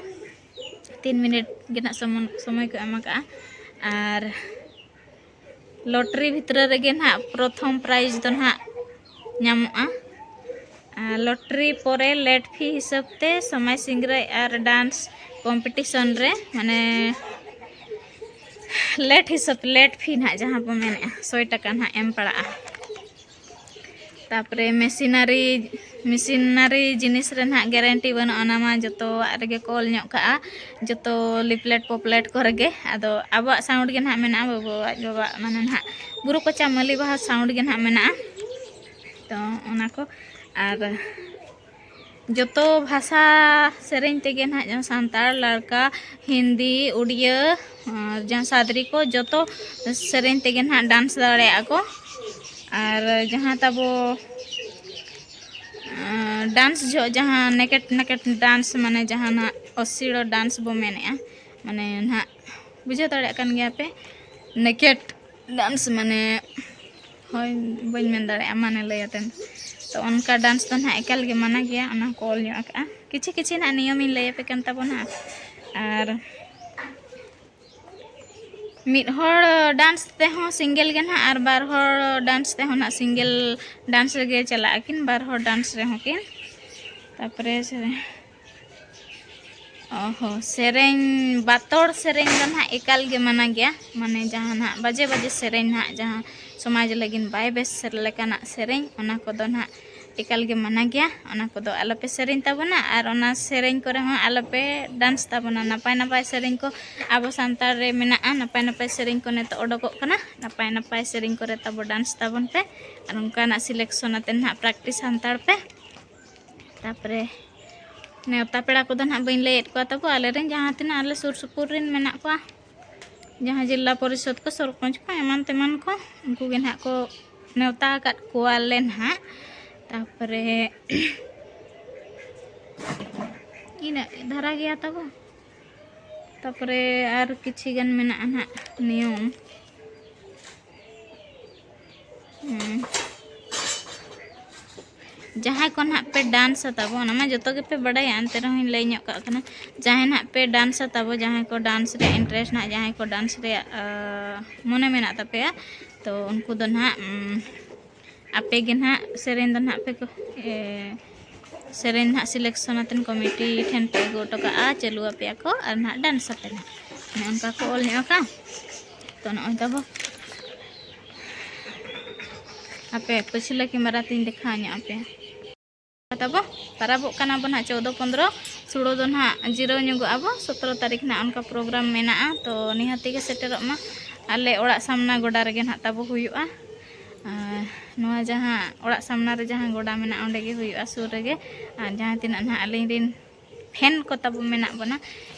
ᱛᱤᱱ ᱢᱤᱱᱤᱴ ᱜᱮ ᱱᱟᱦᱟᱜ ᱥᱚᱢᱚᱱ-, ᱥᱚᱢᱚᱭ ᱠᱚ ᱮᱢ ᱟᱠᱟᱫᱼᱟ᱾ ᱟᱨ ᱞᱚᱴᱨᱤ ᱵᱷᱤᱛᱨᱤ ᱨᱮᱜᱮ ᱱᱟᱦᱟᱜ ᱯᱨᱚᱛᱷᱚᱢ ᱯᱨᱟᱭᱤᱡᱽ ᱫᱚ ᱱᱟᱦᱟᱜ ᱧᱟᱢᱚᱜᱼᱟ᱾ ᱟᱨ ᱞᱚᱴᱨᱤ ᱯᱚᱨᱮ ᱞᱮᱴ ᱯᱷᱤ ᱦᱤᱥᱟᱹᱵ ᱛᱮ ᱥᱚᱢᱟᱡᱽ ᱥᱤᱝᱨᱟᱹᱭ ᱟᱨ ᱰᱟᱱᱥ ᱠᱚᱢᱯᱤᱴᱤᱥᱚᱱ ᱨᱮ, ᱢᱟᱱᱮ, ᱞᱮᱴ ᱦᱤᱥᱟᱹᱵ, ᱞᱮᱴ ᱯᱷᱤ ᱱᱟᱦᱟᱜ ᱡᱟᱦᱟᱸ ᱵᱚ ᱢᱮᱱᱮᱫᱼᱟ, ᱥᱚᱭ ᱴᱟᱠᱟ ᱱᱟᱦᱟᱜ ᱮᱢ ᱯᱟᱲᱟᱜᱼᱟ᱾ ᱛᱟᱯᱚᱨᱮ ᱢᱮᱥᱤᱱᱟᱨᱤ, ᱢᱮᱥᱤᱱᱟᱨᱤ ᱡᱤᱱᱤᱥ ᱨᱮ ᱱᱟᱦᱟᱜ ᱜᱮᱨᱮᱱᱴᱤ ᱵᱟᱹᱱᱩᱜᱼᱟ, ᱚᱱᱟ ᱢᱟ ᱡᱚᱛᱚᱣᱟᱜ ᱨᱮᱜᱮ ᱠᱚ ᱚᱞ ᱧᱚᱜ ᱠᱟᱜᱼᱟ, ᱡᱚᱛᱚ ᱞᱤᱯᱞᱮᱴ ᱯᱚᱯᱞᱮᱴ ᱠᱚᱨᱮ ᱜᱮ᱾ ᱟᱫᱚ ᱟᱵᱚᱣᱟᱜ ᱥᱟᱣᱩᱱᱰ ᱜᱮ ᱱᱟᱦᱟᱜ ᱢᱮᱱᱟᱜᱼᱟ, ᱵᱟᱵᱩᱣᱟᱜ, ᱵᱟᱵᱟᱣᱟᱜ ᱢᱟᱱᱮ ᱱᱟᱦᱟᱜ ᱵᱩᱨᱩ ᱠᱚᱪᱟ ᱢᱟᱹᱞᱤ ᱵᱟᱦᱟ ᱥᱟᱣᱩᱱᱰ ᱜᱮ ᱱᱟᱦᱟᱜ ᱢᱮᱱᱟᱜᱼᱟ᱾ ᱛᱚ ᱚᱱᱟ ᱠᱚ ᱟᱨ ᱡᱚᱛᱚ ᱵᱷᱟᱥᱟ ᱥᱮᱨᱮᱧ ᱛᱮᱜᱮ ᱱᱟᱦᱟᱜ, ᱡᱟᱦᱟᱸ ᱥᱟᱱᱛᱟᱲ, ᱞᱟᱲᱠᱟ, ᱦᱤᱱᱫᱤ, ᱩᱲᱤᱭᱟᱹ, ᱟᱨ ᱡᱟᱦᱟᱸ ᱥᱟᱫᱽᱨᱤ ᱠᱚ, ᱡᱚᱛᱚ ᱥᱮᱨᱮᱧ ᱛᱮᱜᱮ ᱱᱟᱦᱟᱜ ᱰᱟᱱᱥ ᱫᱟᱲᱮᱭᱟᱜᱼᱟ ᱠᱚ᱾ ᱟᱨ ᱡᱟᱦᱟᱸ ᱛᱟᱵᱚ, ᱟᱸ, ᱰᱟᱱᱥ ᱡᱚᱦᱚᱜ ᱡᱟᱦᱟᱸ ᱱᱮᱠᱮᱴ ᱱᱮᱠᱮᱴ ᱰᱟᱱᱥ, ᱢᱟᱱᱮ ᱡᱟᱦᱟᱸ ᱱᱟᱦᱟᱜ ᱚᱥᱤᱲᱚ ᱰᱟᱱᱥ ᱵᱚ ᱢᱮᱱᱮᱫᱼᱟ, ᱢᱟᱱᱮ ᱱᱟᱦᱟᱜ ᱵᱩᱡᱷᱟᱹᱣ ᱫᱟᱲᱮᱭᱟᱜ ᱠᱟᱱ ᱜᱮᱭᱟ ᱯᱮ, ᱱᱮᱠᱮᱴ ᱰᱟᱱᱥ ᱢᱟᱱᱮ, ᱦᱳᱭ, ᱵᱟᱹᱧ ᱢᱮᱱ ᱫᱟᱲᱮᱭᱟᱜᱼᱟ ᱢᱟᱱᱮ ᱞᱟᱹᱭ ᱟᱛᱮᱫ᱾ ᱛᱚ ᱚᱱᱠᱟ ᱰᱟᱱᱥ ᱫᱚ ᱱᱟᱦᱟᱜ ᱮᱠᱟᱞ ᱜᱮ ᱢᱟᱱᱟ ᱜᱮᱭᱟ, ᱚᱱᱟ ᱦᱚᱸᱠᱚ ᱚᱞ ᱧᱚᱜ ᱟᱠᱟᱫᱼᱟ᱾ ᱠᱤᱪᱷᱤ ᱠᱤᱪᱷᱤ ᱱᱟᱦᱟᱜ ᱱᱤᱭᱚᱢᱤᱧ ᱞᱟᱹᱭ ᱟᱯᱮ ᱠᱟᱱ ᱛᱟᱵᱚᱱᱟ᱾ ᱟᱨ ᱢᱤᱫ ᱦᱚᱲ ᱰᱟᱱᱥ ᱛᱮᱦᱚᱸ ᱥᱤᱝᱜᱮᱞ ᱜᱮ ᱱᱟᱦᱟᱜ, ᱟᱨ ᱵᱟᱨ ᱦᱚᱲ ᱰᱟᱱᱥ ᱛᱮᱦᱚᱸ ᱱᱟᱦᱟᱜ ᱥᱤᱝᱜᱮᱞ ᱰᱟᱱᱥ ᱨᱮᱜᱮ ᱪᱟᱞᱟᱜ ᱟᱹᱠᱤᱱ, ᱵᱟᱨ ᱦᱚᱲ ᱰᱟᱱᱥ ᱨᱮᱦᱚᱸ ᱠᱤᱱ᱾ ᱛᱟᱨᱯᱚᱨᱮ ᱥᱮᱨᱮᱧ, ᱚ ᱦᱚᱸ, ᱥᱮᱨᱮᱧ, ᱵᱟᱛᱚᱲ ᱥᱮᱨᱮᱧ ᱫᱚ ᱱᱟᱦᱟᱜ ᱮᱠᱟᱞ ᱜᱮ ᱢᱟᱱᱟ ᱜᱮᱭᱟ, ᱢᱟᱱᱮ ᱡᱟᱦᱟᱸ ᱱᱟᱦᱟᱜ ᱵᱟᱡᱮ ᱵᱟᱡᱮ ᱥᱮᱨᱮᱧ ᱱᱟᱦᱟᱜ, ᱡᱟᱦᱟᱸ ᱥᱚᱢᱟᱡᱽ ᱞᱟᱹᱜᱤᱫ ᱵᱟᱭ ᱵᱮᱥ ᱞᱮᱠᱟᱱᱟᱜ ᱥᱮᱨᱮᱧ, ᱚᱱᱟ ᱠᱚᱫᱚ ᱱᱟᱦᱟᱜ ᱮᱠᱟᱞ ᱜᱮ ᱢᱟᱱᱟ ᱜᱮᱭᱟ, ᱚᱱᱟ ᱠᱚᱫᱚ ᱟᱞᱚᱯᱮ ᱥᱮᱨᱮᱧ ᱛᱟᱵᱚᱱᱟ᱾ ᱟᱨ ᱚᱱᱟ ᱥᱮᱨᱮᱧ ᱠᱚᱨᱮ ᱦᱚᱸ ᱟᱞᱚᱯᱮ ᱰᱟᱱᱥ ᱛᱟᱵᱚᱱᱟ᱾ ᱱᱟᱯᱟᱭ ᱱᱟᱯᱟᱭ ᱥᱮᱨᱮᱧ ᱠᱚ ᱟᱵᱚ ᱥᱟᱱᱛᱟᱲ ᱨᱮ ᱢᱮᱱᱟᱜᱼᱟ, ᱱᱟᱯᱟᱭ ᱱᱟᱯᱟᱭ ᱥᱮᱨᱮᱧ ᱠᱚ ᱱᱤᱛᱚᱜ ᱚᱰᱚᱠᱚᱜ ᱠᱟᱱᱟ, ᱱᱟᱯᱟᱭ ᱱᱟᱯᱟᱭ ᱥᱮᱨᱮᱧ ᱠᱚᱨᱮ ᱛᱟᱵᱚ ᱰᱟᱱᱥ ᱛᱟᱵᱚᱱ ᱯᱮ, ᱟᱨ ᱚᱱᱠᱟᱱᱟᱜ ᱥᱤᱞᱮᱠᱥᱚᱱ ᱟᱛᱮ ᱱᱟᱦᱟᱜ ᱯᱨᱮᱠᱴᱤᱥ ᱦᱟᱛᱟᱲ ᱯᱮ᱾ ᱛᱟᱯᱚᱨᱮ ᱱᱮᱣᱛᱟ ᱯᱮᱲᱟ ᱠᱚᱫᱚ ᱱᱟᱦᱟᱜ ᱵᱟᱹᱧ ᱞᱟᱹᱭᱮᱫ ᱠᱚᱣᱟ ᱛᱟᱵᱚ, ᱟᱞᱮᱨᱮᱱ ᱡᱟᱦᱟᱸ ᱛᱤᱱᱟᱹᱜ ᱟᱞᱮ ᱥᱩᱨ ᱥᱩᱯᱩᱨ ᱨᱮᱱ ᱢᱮᱱᱟᱜ ᱠᱚᱣᱟ, ᱡᱟᱦᱟᱸ ᱡᱮᱞᱟ ᱯᱚᱨᱤᱥᱚᱫᱽ ᱠᱚ, ᱥᱚᱨᱯᱚᱧᱪ ᱠᱚ, ᱮᱢᱟᱱ ᱛᱮᱢᱟᱱ ᱠᱚ, ᱩᱱᱠᱩ ᱜᱮ ᱱᱟᱦᱟᱜ ᱠᱚ ᱱᱮᱣᱛᱟ ᱟᱠᱟᱫ ᱠᱚᱣᱟᱞᱮ ᱱᱟᱦᱟᱜ᱾ ᱛᱟᱯᱚᱨᱮ ᱤᱱᱟᱹᱜ ᱫᱷᱟᱨᱟ ᱜᱮᱭᱟ ᱛᱟᱵᱚ᱾ ᱛᱟᱯᱚᱨᱮ ᱟᱨ ᱠᱤᱪᱷᱤ ᱜᱟᱱ ᱢᱮᱱᱟᱜᱼᱟ ᱱᱟᱦᱟᱜ ᱱᱤᱭᱚᱢ᱾ ᱦᱩᱸ᱾ ᱡᱟᱦᱟᱸᱭ ᱠᱚ ᱱᱟᱦᱟᱜ ᱯᱮ ᱰᱟᱱᱥᱟ ᱛᱟᱵᱚ, ᱚᱱᱟ ᱢᱟ ᱡᱚᱛᱚ ᱜᱮᱯᱮ ᱵᱟᱰᱟᱭᱟ, ᱮᱱᱛᱮ ᱨᱮᱦᱚᱸᱧ ᱞᱟᱹᱭ ᱧᱚᱜ ᱠᱟᱜ ᱠᱟᱱᱟ᱾ ᱡᱟᱦᱟᱸᱭ ᱱᱟᱦᱟᱜ ᱯᱮ ᱰᱟᱱᱥᱟ ᱛᱟᱵᱚ, ᱡᱟᱦᱟᱸᱭ ᱠᱚ ᱰᱟᱱᱥ ᱨᱮ ᱤᱱᱴᱟᱨᱮᱥᱴ ᱱᱟᱦᱟᱜ, ᱡᱟᱦᱟᱸᱭ ᱠᱚ ᱰᱟᱱᱥ ᱨᱮᱭᱟᱜ, ᱟ, ᱢᱚᱱᱮ ᱢᱮᱱᱟᱜ ᱛᱟᱯᱮᱭᱟ, ᱛᱚ ᱩᱱᱠᱩ ᱫᱚ ᱱᱟᱦᱟᱜ, ᱩᱢ, ᱟᱯᱮ ᱜᱮ ᱱᱟᱦᱟᱜ ᱥᱮᱨᱮᱧ ᱫᱚ ᱱᱟᱦᱟᱜ ᱯᱮ ᱠᱚ-, ᱮ, ᱥᱮᱨᱮᱧ ᱱᱟᱦᱟᱜ ᱥᱤᱞᱮᱠᱥᱚᱱ ᱟᱛᱮᱱ ᱠᱚᱢᱤᱴᱤ ᱴᱷᱮᱱ ᱯᱮ ᱟᱹᱜᱩ ᱦᱚᱴᱚ ᱠᱟᱜᱼᱟ, ᱪᱟᱹᱞᱩ ᱟᱯᱮᱭᱟ ᱠᱚ ᱟᱨ ᱱᱟᱦᱟᱜ ᱰᱟᱱᱥ ᱟᱯᱮ ᱱᱟᱦᱟᱜ᱾ ᱚᱱᱮ ᱚᱱᱠᱟ ᱠᱚ ᱚᱞ ᱧᱚᱜ ᱟᱠᱟᱫ᱾ ᱛᱚ ᱱᱚᱜᱼᱚᱭ ᱛᱟᱵᱚ ᱟᱯᱮ ᱯᱟᱹᱪᱷᱞᱟᱹ ᱠᱮᱢᱮᱨᱟ ᱛᱤᱧ ᱫᱮᱠᱷᱟᱣ ᱧᱚᱜ ᱟᱯᱮᱭᱟ᱾ ᱛᱟᱵᱚ ᱯᱟᱨᱟᱵᱚᱜ ᱠᱟᱱᱟ ᱵᱚ ᱱᱟᱦᱟᱜ ᱪᱳᱫᱚ ᱯᱚᱱᱫᱽᱨᱚ, ᱥᱩᱲᱟᱹ ᱫᱚ ᱱᱟᱦᱟᱜ ᱡᱤᱨᱟᱹᱣ ᱧᱚᱜᱚᱜ ᱟᱵᱚ᱾ ᱥᱚᱛᱨᱚ ᱛᱟᱹᱨᱤᱠᱷ ᱱᱟᱦᱟᱜ ᱚᱱᱠᱟ ᱯᱨᱳᱜᱨᱟᱢ ᱢᱮᱱᱟᱜᱼᱟ, ᱛᱚ ᱱᱤᱦᱟᱹᱛᱤ ᱜᱮ ᱥᱮᱴᱮᱨᱚᱜ ᱢᱟ᱾ ᱟᱞᱮ ᱚᱲᱟᱜ ᱥᱟᱢᱱᱟ ᱜᱚᱰᱟ ᱨᱮᱜᱮ ᱱᱟᱦᱟᱜ ᱛᱟᱵᱚ ᱦᱩᱭᱩᱜᱼᱟ᱾ ᱟᱨ ᱱᱚᱣᱟ ᱡᱟᱦᱟᱸ ᱚᱲᱟᱜ ᱥᱟᱢᱱᱟ ᱨᱮ ᱡᱟᱦᱟᱸ ᱜᱚᱰᱟ ᱢᱮᱱᱟᱜᱼᱟ, ᱚᱸᱰᱮ ᱜᱮ ᱦᱩᱭᱩᱜᱼᱟ, ᱥᱩᱨ ᱨᱮᱜᱮ᱾ ᱟᱨ ᱡᱟᱦᱟᱸ ᱛᱤᱱᱟᱹᱜ ᱱᱟᱦᱟᱜ ᱟᱹᱞᱤᱧ ᱨᱮᱱ ᱯᱷᱮᱱ ᱠᱚ ᱛᱟᱵᱚ ᱢᱮᱱᱟᱜ ᱵᱚᱱᱟ,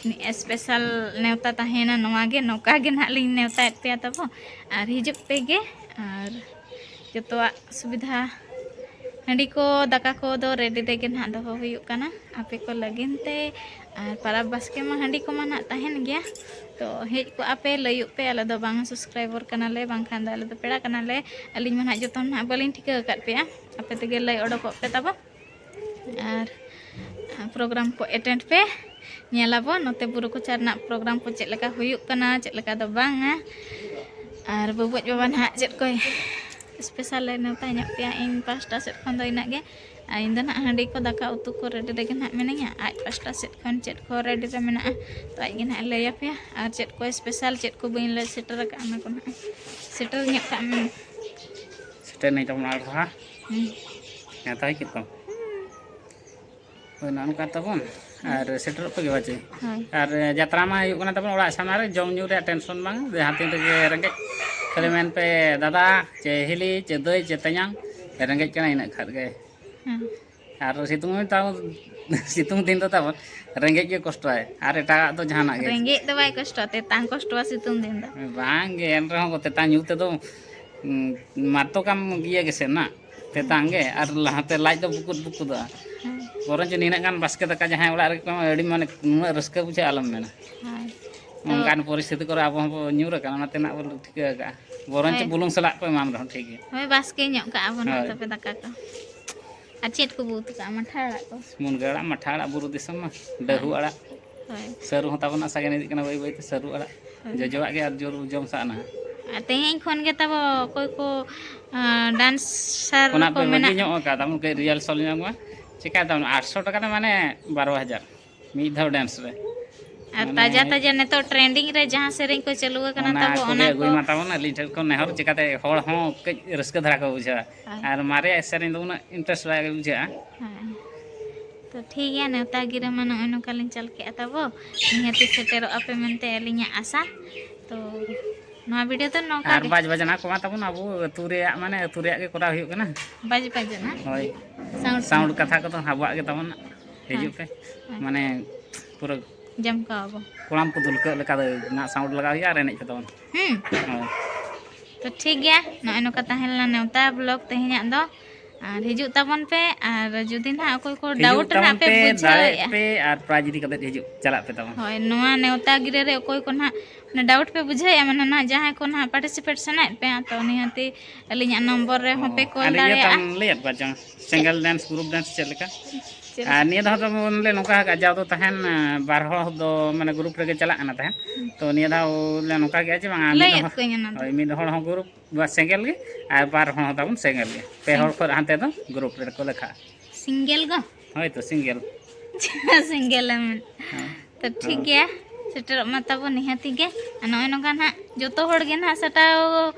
ᱥᱯᱮᱥᱟᱞ ᱱᱮᱣᱛᱟ ᱛᱟᱦᱮᱸᱭᱮᱱᱟ ᱱᱚᱣᱟ ᱜᱮ, ᱱᱚᱝᱠᱟ ᱜᱮ ᱱᱟᱦᱟᱜ ᱞᱤᱧ ᱱᱮᱣᱛᱟᱭᱮᱫ ᱯᱮᱭᱟ ᱛᱟᱵᱚ᱾ ᱟᱨ ᱦᱤᱡᱩᱜ ᱯᱮ ᱜᱮ, ᱟᱨ ᱡᱚᱛᱚᱣᱟᱜ ᱥᱩᱵᱤᱫᱷᱟ, ᱦᱟᱺᱰᱤ ᱠᱚ ᱫᱟᱠᱟ ᱠᱚᱫᱚ ᱨᱮᱰᱤ ᱨᱮᱜᱮ ᱱᱟᱦᱟᱜ ᱫᱚᱦᱚ ᱦᱩᱭᱩᱜ ᱠᱟᱱᱟ ᱟᱯᱮ ᱠᱚ ᱞᱟᱹᱜᱤᱫ ᱛᱮ᱾ ᱟᱨ ᱯᱟᱨᱟᱵᱽ ᱵᱟᱥᱠᱮ ᱢᱟ ᱦᱟᱺᱰᱤ ᱠᱚᱢᱟ ᱱᱟᱦᱟᱜ ᱛᱟᱦᱮᱱ ᱜᱮᱭᱟ, ᱛᱚ ᱦᱮᱡ ᱠᱚᱜᱼᱟ ᱯᱮ, ᱞᱟᱹᱭᱩᱜ ᱯᱮ, ᱟᱞᱮ ᱫᱚ ᱵᱟᱝ ᱥᱟᱵᱥᱠᱨᱟᱭᱵᱟᱨ ᱠᱟᱱᱟᱞᱮ, ᱵᱟᱝᱠᱷᱟᱱ ᱫᱚ ᱟᱞᱮ ᱫᱚ ᱯᱮᱲᱟ ᱠᱟᱱᱟᱞᱮ᱾ ᱟᱹᱞᱤᱧ ᱢᱟ ᱱᱟᱦᱟᱜ ᱡᱚᱛᱚ ᱱᱟᱦᱟᱜ ᱵᱟᱹᱞᱤᱧ ᱴᱷᱤᱠᱟᱹ ᱟᱠᱟᱫ ᱯᱮᱭᱟ, ᱟᱯᱮ ᱛᱮᱜᱮ ᱞᱟᱹᱭ ᱚᱰᱚᱠᱚᱜ ᱯᱮ ᱛᱟᱵᱚ᱾ ᱟᱨ ᱯᱨᱳᱜᱨᱟᱢ ᱠᱚ ᱮᱴᱮᱱᱰ ᱯᱮ, ᱧᱮᱞᱟᱵᱚᱱ ᱱᱚᱛᱮ ᱵᱩᱨᱩ ᱠᱚᱪᱟ ᱨᱮᱱᱟᱜ ᱯᱨᱳᱜᱨᱟᱢ ᱠᱚ ᱪᱮᱫ ᱞᱮᱠᱟ ᱦᱩᱭᱩᱜ ᱠᱟᱱᱟ, ᱪᱮᱫ ᱞᱮᱠᱟ ᱫᱚ ᱵᱟᱝᱟ᱾ ᱟᱨ ᱵᱟᱹᱵᱩᱡ ᱵᱟᱵᱟ ᱱᱟᱦᱟᱜ ᱪᱮᱫ ᱠᱚᱭ ᱥᱯᱮᱥᱟᱞ ᱞᱮ ᱱᱮᱣᱛᱟ ᱧᱚᱜ ᱯᱮᱭᱟ᱾ ᱤᱧ ᱯᱟᱦᱴᱟ ᱥᱮᱫ ᱠᱷᱚᱱ ᱫᱚ ᱤᱱᱟᱹᱜ ᱜᱮ᱾ ᱟᱨ ᱤᱧ ᱫᱚ ᱱᱟᱦᱟᱜ ᱦᱟᱺᱰᱤ ᱠᱚ ᱫᱟᱠᱟ ᱩᱛᱩ ᱠᱚ ᱨᱮᱰᱤ ᱨᱮᱜᱮ ᱱᱟᱦᱟᱜ ᱢᱤᱱᱟᱹᱧᱟ᱾ ᱟᱡ ᱯᱟᱦᱴᱟ ᱥᱮᱫ ᱠᱷᱚᱱ ᱪᱮᱫ ᱠᱚ ᱨᱮᱰᱤ ᱨᱮ ᱢᱮᱱᱟᱜᱼᱟ, ᱛᱚ ᱟᱡ ᱜᱮ ᱱᱟᱦᱟᱜ ᱞᱟᱹᱭ ᱟᱯᱮᱭᱟ᱾ ᱟᱨ ᱪᱮᱫ ᱠᱚ ᱥᱯᱮᱥᱟᱞ, ᱪᱮᱫ ᱠᱚ ᱵᱟᱹᱧ ᱞᱟᱹᱭ ᱥᱮᱴᱮᱨ ᱟᱠᱟᱫᱼᱟ, ᱚᱱᱟ ᱠᱚ ᱱᱟᱦᱟᱜ ᱥᱮᱴᱮᱨ ᱧᱚᱜ ᱠᱟᱜ ᱢᱮ᱾ ᱥᱮᱴᱮᱨ ᱱᱟᱹᱧ ᱛᱟᱵᱚᱱ ᱟᱨ ᱦᱟᱸᱜ ᱦᱩᱸ᱾ ᱱᱮᱣᱛᱟ ᱦᱩᱭ ᱠᱮᱫ ᱠᱚᱣᱟ᱾ ᱦᱳᱭ, ᱱᱚᱜᱼᱚ ᱱᱚᱝᱠᱟ ᱛᱟᱵᱚᱱ᱾ ᱟᱨ ᱥᱮᱴᱮᱨᱚᱜ ᱯᱮ ᱜᱮ ᱵᱟᱪᱮ᱾ ᱦᱳᱭ᱾ ᱟᱨ ᱡᱟᱛᱨᱟ ᱢᱟ ᱦᱩᱭᱩᱜ ᱠᱟᱱᱟ ᱛᱟᱵᱚᱱ ᱚᱲᱟᱜ ᱥᱟᱢᱱᱟ ᱨᱮ, ᱡᱚᱢ ᱧᱩ ᱨᱮᱭᱟᱜ ᱴᱮᱱᱥᱚᱱ ᱵᱟᱝ, ᱡᱟᱦᱟᱸ ᱛᱤᱱ ᱨᱮᱜᱮ ᱨᱮᱸᱜᱮᱡ ᱠᱷᱟᱹᱞᱤ ᱢᱮᱱ ᱯᱮ ᱫᱟᱫᱟ ᱪᱮ ᱦᱤᱞᱤ ᱪᱮ ᱫᱟᱹᱭ ᱪᱮ ᱛᱮᱧᱟᱝ, ᱨᱮᱸᱜᱮᱡ ᱠᱟᱱᱟ ᱤᱱᱟᱹᱜ ᱠᱷᱟᱱ ᱜᱮ᱾ ᱦᱮᱸ᱾ ᱟᱨ ᱥᱤᱛᱩᱝ ᱫᱤᱱ ᱛᱟᱵᱚᱱ, ᱥᱤᱛᱩᱝ ᱫᱤᱱ ᱫᱚ ᱛᱟᱵᱚᱱ ᱨᱮᱸᱜᱮᱡ ᱜᱮ ᱠᱚᱥᱴᱚᱭ, ᱟᱨ ᱮᱴᱟᱜᱟᱜ ᱫᱚ ᱡᱟᱦᱟᱱᱟᱜ ᱜᱮ᱾ ᱨᱮᱸᱜᱮᱡ ᱫᱚ ᱵᱟᱭ ᱠᱚᱥᱴᱚ, ᱛᱮᱛᱟᱝ ᱠᱚᱥᱴᱚᱣᱟ ᱥᱤᱛᱩᱝ ᱫᱤᱱ ᱫᱚ᱾ ᱵᱟᱝ ᱜᱮ, ᱮᱱ ᱨᱮᱦᱚᱸ ᱠᱚ ᱛᱮᱛᱟᱝ ᱧᱩ ᱛᱮᱫᱚ, ᱩᱸ, ᱢᱟᱛᱚ ᱠᱟᱢ ᱤᱭᱟᱹ ᱜᱮᱥᱮ ᱱᱟ, ᱛᱮᱛᱟᱝ ᱜᱮ, ᱟᱨ ᱞᱟᱦᱟᱛᱮ ᱞᱟᱡ ᱫᱚ ᱵᱩᱠᱩᱫ ᱵᱩᱠᱩᱫᱚᱜᱼᱟ᱾ ᱦᱮᱸ᱾ ᱵᱚᱨᱚᱝ ᱪᱚ ᱱᱤᱱᱟᱹᱜ ᱜᱟᱱ ᱵᱟᱥᱠᱮ ᱫᱟᱠᱟ ᱡᱟᱦᱟᱸᱭ ᱚᱲᱟᱜ ᱨᱮᱜᱮ ᱠᱚ ᱮᱢᱟ, ᱟᱹᱰᱤ ᱢᱟᱱᱮ ᱱᱩᱱᱟᱹᱜ ᱨᱟᱹᱥᱠᱟᱹ ᱵᱩᱡᱷᱟᱹᱜᱼᱟ, ᱟᱞᱚᱢ ᱢᱮᱱᱟ᱾ ᱦᱳᱭ᱾ ᱛᱚ ᱚᱱᱠᱟᱱ ᱯᱚᱨᱤᱥᱛᱷᱤᱛᱤ ᱠᱚᱨᱮ ᱟᱵᱚ ᱦᱚᱸᱵᱚ ᱧᱩᱨ ᱟᱠᱟᱱᱟ, ᱚᱱᱟᱛᱮ ᱱᱟᱜ ᱵᱚᱱ ᱴᱷᱤᱠᱟᱹ ᱟᱠᱟᱫᱼᱟ᱾ ᱵᱚᱨᱚᱝ ᱪᱚ ᱦᱳᱭ᱾ ᱵᱩᱞᱩᱝ ᱥᱟᱞᱟᱜ ᱠᱚ ᱮᱢᱟᱢ ᱨᱮᱦᱚᱸ ᱴᱷᱤᱠ ᱜᱮᱭᱟ᱾ ᱦᱳᱭ, ᱵᱟᱥᱠᱮ ᱧᱚᱜ ᱠᱟᱜᱼᱟ ᱵᱚᱱ ᱦᱟᱸᱜ ᱦᱳᱭ᱾ ᱛᱚᱵᱮ ᱫᱟᱠᱟ ᱠᱚ᱾ ᱟᱨ ᱪᱮᱫ ᱠᱚᱵᱚ ᱩᱛᱩ ᱠᱟᱜᱼᱟ? ᱢᱟᱴᱷᱟ ᱟᱲᱟᱜ ᱠᱚ? ᱢᱩᱱᱜᱟᱹ ᱟᱲᱟᱜ, ᱢᱟᱴᱷᱟ ᱟᱲᱟᱜ, ᱵᱩᱨᱩ ᱫᱤᱥᱚᱢ ᱢᱟ᱾ ᱰᱟᱹᱦᱩ ᱟᱲᱟᱜ᱾ ᱦᱳᱭ᱾ ᱥᱟᱹᱨᱩ ᱦᱚᱸ ᱛᱟᱵᱚᱱ ᱟᱥᱟ ᱜᱮ ᱤᱫᱤᱜ ᱠᱟᱱᱟ ᱵᱟᱹᱭ ᱵᱟᱹᱭᱛᱮ, ᱥᱟᱹᱨᱩ ᱟᱲᱟᱜ᱾ ᱦᱳᱭ᱾ ᱡᱚᱡᱚᱣᱟᱜ ᱜᱮ ᱟᱨ ᱡᱳᱨ ᱡᱚᱢ ᱥᱟᱜ ᱱᱟᱦᱟᱜ᱾ ᱟᱨ ᱛᱮᱦᱮᱧ ᱠᱷᱚᱱ ᱜᱮ ᱛᱟᱵᱚ ᱚᱠᱚᱭ ᱠᱚ, ᱟᱸ, ᱰᱟᱱᱥᱟᱨ ᱚᱱᱟ ᱠᱚ ᱯᱮ ᱢᱮᱱᱟᱜ ᱵᱟᱹᱜᱤ ᱧᱚᱜ ᱟᱠᱟᱫ ᱛᱟᱵᱚᱱ, ᱠᱟᱹᱡ ᱨᱤᱦᱟᱨᱥᱟᱞ ᱧᱚᱜ ᱢᱟ᱾ ᱪᱮᱠᱟ ᱛᱟᱵᱚᱱ ᱟᱴᱥᱚ ᱴᱟᱠᱟ ᱛᱮ ᱢᱟᱱᱮ ᱵᱟᱨᱚ ᱦᱟᱡᱟᱨ ᱢᱤᱫ ᱫᱷᱟᱣ ᱰᱮᱱᱥ ᱨᱮ᱾ ᱟᱨ ᱢᱟᱱᱮ ᱛᱟᱡᱟ ᱛᱟᱡᱟ ᱱᱤᱛᱚᱜ ᱴᱨᱮᱱᱰᱤᱝ ᱨᱮ ᱡᱟᱦᱟᱸ ᱥᱮᱨᱮᱧ ᱠᱚ ᱪᱟᱹᱞᱩ ᱟᱠᱟᱱᱟ ᱚᱱᱟ ᱛᱟᱵᱚ, ᱠᱚᱜᱮ ᱚᱱᱟ ᱟᱹᱜᱩᱭ ᱠᱚ᱾ ᱢᱟ ᱛᱟᱵᱚᱱ, ᱟᱹᱞᱤᱧ ᱴᱷᱮᱱ ᱠᱷᱚᱱ ᱱᱮᱦᱚᱨ, ᱪᱤᱠᱟᱛᱮ ᱦᱚᱲ ᱦᱚᱸ ᱠᱟᱹᱡ ᱨᱟᱹᱥᱠᱟᱹ ᱫᱷᱟᱨᱟ ᱠᱚ ᱵᱩᱡᱷᱟᱹᱣᱟ᱾ ᱦᱳᱭ᱾ ᱟᱨ ᱢᱟᱨᱮᱭᱟᱜ ᱥᱮᱨᱮᱧ ᱫᱚ ᱩᱱᱟᱹᱜ ᱤᱱᱴᱟᱨᱮᱥᱴ ᱵᱟᱭ ᱵᱩᱡᱷᱟᱹᱜᱼᱟ᱾ ᱦᱳᱭ᱾ ᱛᱚ ᱴᱷᱤᱠ ᱜᱮᱭᱟ, ᱱᱮᱣᱛᱟ ᱜᱤᱨᱟᱹ ᱢᱟ ᱱᱚᱜᱼᱚᱭ ᱱᱚᱝᱠᱟ ᱞᱤᱧ ᱪᱟᱞ ᱠᱮᱜᱼᱟ ᱛᱟᱵᱚ, ᱱᱤᱦᱟᱹᱛ ᱥᱮᱴᱮᱨᱚᱜ ᱟᱯᱮ ᱢᱮᱱᱛᱮ ᱟᱹᱞᱤᱧᱟᱜ ᱟᱥᱟ᱾ ᱛᱚ ᱱᱚᱣᱟ ᱵᱷᱤᱰᱤᱭᱳ ᱫᱚ ᱱᱚᱝᱠᱟ ᱟᱨ ᱜᱮ᱾ ᱵᱟᱡᱽ ᱵᱟᱡᱽᱱᱟ ᱠᱚᱢᱟ ᱛᱟᱵᱚᱱ ᱟᱵᱚ ᱟᱹᱛᱩ ᱨᱮᱭᱟᱜ, ᱢᱟᱱᱮ ᱟᱹᱛᱩ ᱨᱮᱭᱟᱜ ᱜᱮ ᱠᱚᱨᱟᱣ ᱦᱩᱭᱩᱜ ᱠᱟᱱᱟ᱾ ᱵᱟᱡᱽ ᱵᱟᱡᱽᱱᱟ? ᱦᱳᱭ᱾ ᱥᱟᱣᱩᱱᱰ ᱥᱟᱣᱩᱱᱰ ᱠᱚ᱾ ᱠᱟᱛᱷᱟ ᱠᱚᱫᱚ ᱟᱵᱚᱣᱟᱜ ᱜᱮ ᱛᱟᱵᱚᱱ᱾ ᱦᱤᱡᱩᱜ ᱯᱮ᱾ ᱦᱮᱸ᱾ ᱢᱟᱱᱮ ᱯᱩᱨᱟᱹ ᱡᱚᱢᱠᱟᱣ ᱟᱵᱚ᱾ ᱠᱚᱲᱟᱢ ᱠᱚ ᱫᱩᱞᱠᱟᱹᱜ ᱞᱮᱠᱟ ᱫᱚ ᱱᱟᱜ ᱥᱟᱣᱩᱱᱰ ᱞᱟᱜᱟᱣ ᱦᱩᱭᱩᱜᱼᱟ ᱟᱨ ᱮᱱᱮᱡ ᱯᱮ ᱛᱟᱵᱚᱱ᱾ ᱦᱩᱸ᱾ ᱦᱳᱭ᱾ ᱛᱚ ᱴᱷᱤᱠ ᱜᱮᱭᱟ, ᱱᱚᱜᱼᱚᱭ ᱱᱚᱝᱠᱟ ᱛᱟᱦᱮᱸ ᱞᱮᱱᱟ ᱱᱮᱣᱛᱟ ᱵᱞᱚᱜ ᱛᱮᱦᱮᱧᱟᱜ ᱫᱚ᱾ ᱟᱨ ᱦᱤᱡᱩᱜ ᱛᱟᱵᱚᱱ ᱯᱮ, ᱟᱨ ᱡᱩᱫᱤ ᱱᱟᱦᱟᱜ ᱚᱠᱚᱭ ᱠᱚ ᱦᱤᱡᱩᱜ ᱰᱟᱣᱩᱴ ᱛᱟᱵᱚᱱ ᱨᱮᱱᱟᱜ ᱯᱮ ᱯᱮ, ᱵᱩᱡᱷᱟᱹᱣᱮᱫᱼᱟ, ᱫᱟᱲᱮᱜ ᱯᱮ ᱟᱨ ᱯᱨᱟᱭᱤᱡᱽ ᱤᱫᱤ ᱠᱟᱛᱮ ᱦᱤᱡᱩᱜ ᱪᱟᱞᱟᱜ ᱯᱮ ᱛᱟᱵᱚᱱ᱾ ᱦᱳᱭ, ᱱᱚᱣᱟ ᱱᱮᱣᱛᱟ ᱜᱤᱨᱟᱹ ᱨᱮ ᱚᱠᱚᱭ ᱠᱚ ᱱᱟᱦᱟᱜ ᱚᱱᱟ ᱰᱟᱣᱩᱴ ᱯᱮ ᱵᱩᱡᱷᱟᱹᱣᱮᱫᱼᱟ, ᱢᱟᱱᱮ ᱱᱟᱦᱟᱜ ᱡᱟᱦᱟᱸᱭ ᱠᱚ ᱱᱟᱦᱟᱜ ᱯᱟᱨᱴᱤᱥᱤᱯᱮᱴ ᱥᱟᱱᱟᱭᱮᱫ ᱯᱮᱭᱟ, ᱛᱚ ᱱᱤᱦᱟᱹᱛᱤ ᱟᱹᱞᱤᱧᱟᱜ ᱱᱚᱢᱵᱚᱨ ᱨᱮᱦᱚᱸ ᱯᱮ ᱠᱚᱞ ᱟᱨ ᱤᱭᱟᱹ ᱫᱟᱲᱮᱭᱟᱜᱼᱟ᱾ ᱛᱟᱢ ᱞᱟᱹᱭᱟᱫ ᱠᱚᱣᱟ ᱪᱚᱝ, ᱪᱮᱫ? ᱥᱤᱝᱜᱮᱞ ᱰᱮᱱᱥ, ᱜᱨᱩᱯ ᱰᱮᱱᱥ ᱪᱮᱫ ᱞᱮᱠᱟ? ᱪᱮᱫ ᱟᱨ ᱞᱮᱠᱟ? ᱱᱤᱭᱟᱹ ᱫᱷᱟᱣ ᱫᱚ ᱵᱚᱞᱮ ᱱᱚᱝᱠᱟ ᱟᱠᱟᱫ, ᱡᱟᱣ ᱫᱚ ᱛᱟᱦᱮᱱ, ᱟᱸ, ᱵᱟᱨ ᱦᱚᱲ ᱫᱚ ᱢᱟᱱᱮ ᱜᱨᱩᱯ ᱨᱮᱜᱮ ᱪᱟᱞᱟᱜ ᱠᱟᱱᱟ ᱛᱟᱦᱮᱸᱫ᱾ ᱦᱩᱸ᱾ ᱛᱚ ᱱᱤᱭᱟᱹ ᱫᱷᱟᱣ ᱞᱮ ᱱᱚᱝᱠᱟ ᱠᱮᱫᱼᱟ ᱡᱮ ᱵᱟᱝᱟ, ᱢᱤᱫ ᱞᱟᱹᱭᱮᱫ ᱦᱚᱲ, ᱠᱚᱣᱟᱧ ᱚᱱᱟ ᱫᱚ᱾ ᱦᱳᱭ, ᱢᱤᱫ ᱦᱚᱲ ᱦᱚᱸ ᱜᱨᱩᱯ ᱵᱟ ᱥᱤᱝᱜᱮᱞ ᱜᱮ, ᱟᱨ ᱵᱟᱨ ᱦᱚᱲ ᱦᱚᱸ ᱛᱟᱵᱚᱱ ᱥᱤᱝᱜᱮᱞ ᱜᱮ᱾ ᱯᱮ ᱦᱚᱲ ᱥᱤᱝ- ᱠᱷᱚᱱ ᱦᱟᱱᱛᱮ ᱫᱚ ᱜᱨᱩᱯ ᱨᱮᱠᱚ ᱞᱮᱠᱷᱟᱜᱼᱟ᱾ ᱥᱤᱝᱜᱮᱞ ᱜᱚ? ᱦᱳᱭ ᱛᱚ, ᱥᱤᱝᱜᱮᱞ᱾ ᱥᱤᱝᱜᱮᱞ ᱮᱢ᱾ ᱦᱮᱸ᱾ ᱛᱚ ᱴᱷᱤᱠ ᱦᱳᱭ᱾ ᱜᱮᱭᱟ, ᱥᱮᱴᱮᱨᱚᱜ ᱢᱟ ᱛᱟᱵᱚᱱ ᱱᱤᱦᱟᱹᱛᱤ ᱜᱮ᱾ ᱟᱨ ᱱᱚᱜᱼᱚᱭ ᱱᱚᱝᱠᱟ ᱱᱟᱦᱟᱜ ᱡᱚᱛᱚ ᱦᱚᱲ ᱜᱮ ᱱᱟᱦᱟᱜ ᱥᱟᱴᱟᱣ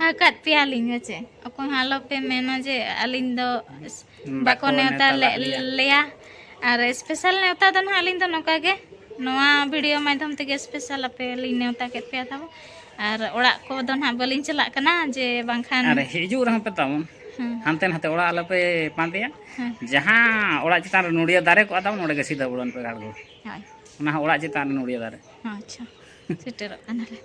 ᱟᱠᱟᱫ ᱯᱮᱭᱟᱞᱤᱧ, ᱦᱮᱸ ᱪᱮ? ᱚᱠᱚᱭ ᱦᱚᱸ ᱟᱞᱚᱯᱮ ᱢᱮᱱᱟ ᱡᱮ ᱟᱹᱞᱤᱧ ᱫᱚ ᱵᱟᱠᱚ ᱵᱟᱠᱚ ᱱᱮᱣᱛᱟ ᱱᱮᱣᱛᱟ ᱞᱮᱫ ᱞᱮᱫ ᱞᱮᱭᱟ᱾ ᱞᱮᱭᱟ᱾ ᱟᱨ ᱥᱯᱮᱥᱟᱞ ᱱᱮᱣᱛᱟ ᱫᱚ ᱱᱟᱦᱟᱜ ᱟᱹᱞᱤᱧ ᱫᱚ ᱱᱚᱝᱠᱟ ᱜᱮ, ᱱᱚᱣᱟ ᱵᱷᱤᱰᱤᱭᱳ ᱢᱟᱫᱽᱫᱷᱚᱢ ᱛᱮᱜᱮ ᱥᱯᱮᱥᱟᱞ ᱟᱯᱮ ᱞᱤᱧ ᱱᱮᱣᱛᱟ ᱠᱮᱫ ᱯᱮᱭᱟ ᱛᱟᱵᱚ᱾ ᱟᱨ ᱚᱲᱟᱜ ᱠᱚᱫᱚ ᱱᱟᱦᱟᱜ ᱵᱟᱹᱞᱤᱧ ᱪᱟᱞᱟᱜ ᱠᱟᱱᱟ ᱡᱮ ᱵᱟᱝᱠᱷᱟᱱ ᱟᱨ ᱦᱤᱡᱩᱜ ᱨᱮᱦᱚᱸ ᱯᱮ ᱛᱟᱵᱚᱱ, ᱦᱮᱸ᱾ ᱦᱟᱱᱛᱮ ᱱᱟᱛᱮ ᱚᱲᱟᱜ ᱟᱞᱚᱯᱮ ᱯᱟᱸᱫᱮᱭᱟ᱾ ᱦᱮᱸ᱾ ᱡᱟᱦᱟᱸ ᱚᱲᱟᱜ ᱪᱮᱛᱟᱱ ᱨᱮ ᱱᱚᱲᱤᱭᱟᱹ ᱫᱟᱨᱮ ᱠᱚᱜᱼᱟ ᱛᱟᱵᱚᱱ, ᱚᱸᱰᱮ ᱜᱮ ᱥᱤᱫᱷᱟᱹ ᱩᱰᱟᱹᱱ ᱯᱮ ᱜᱷᱟᱲ ᱜᱷᱩᱲ᱾ ᱦᱳᱭ᱾ ᱚᱱᱟ ᱦᱚᱸ ᱚᱲᱟᱜ ᱪᱮᱛᱟᱱ ᱨᱮ ᱱᱚᱲᱤᱭᱟᱹ ᱫᱟᱨᱮ᱾ ᱟᱪᱪᱷᱟ, ᱥᱮᱴᱮᱨᱚᱜ ᱠᱟᱱᱟᱞᱮ᱾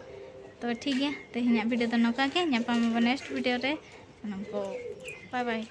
ᱛᱚᱵᱮ ᱴᱷᱤᱠ ᱜᱮᱭᱟ, ᱛᱮᱦᱮᱧᱟᱜ ᱵᱷᱤᱰᱤᱭᱳ ᱫᱚ ᱱᱚᱝᱠᱟ ᱜᱮ, ᱧᱟᱯᱟᱢ ᱟᱵᱚ ᱱᱮᱠᱥᱴ ᱵᱷᱤᱰᱤᱭᱳ ᱨᱮ᱾ ᱥᱟᱱᱟᱢ ᱠᱚ ᱵᱟᱭ ᱵᱟᱭ᱾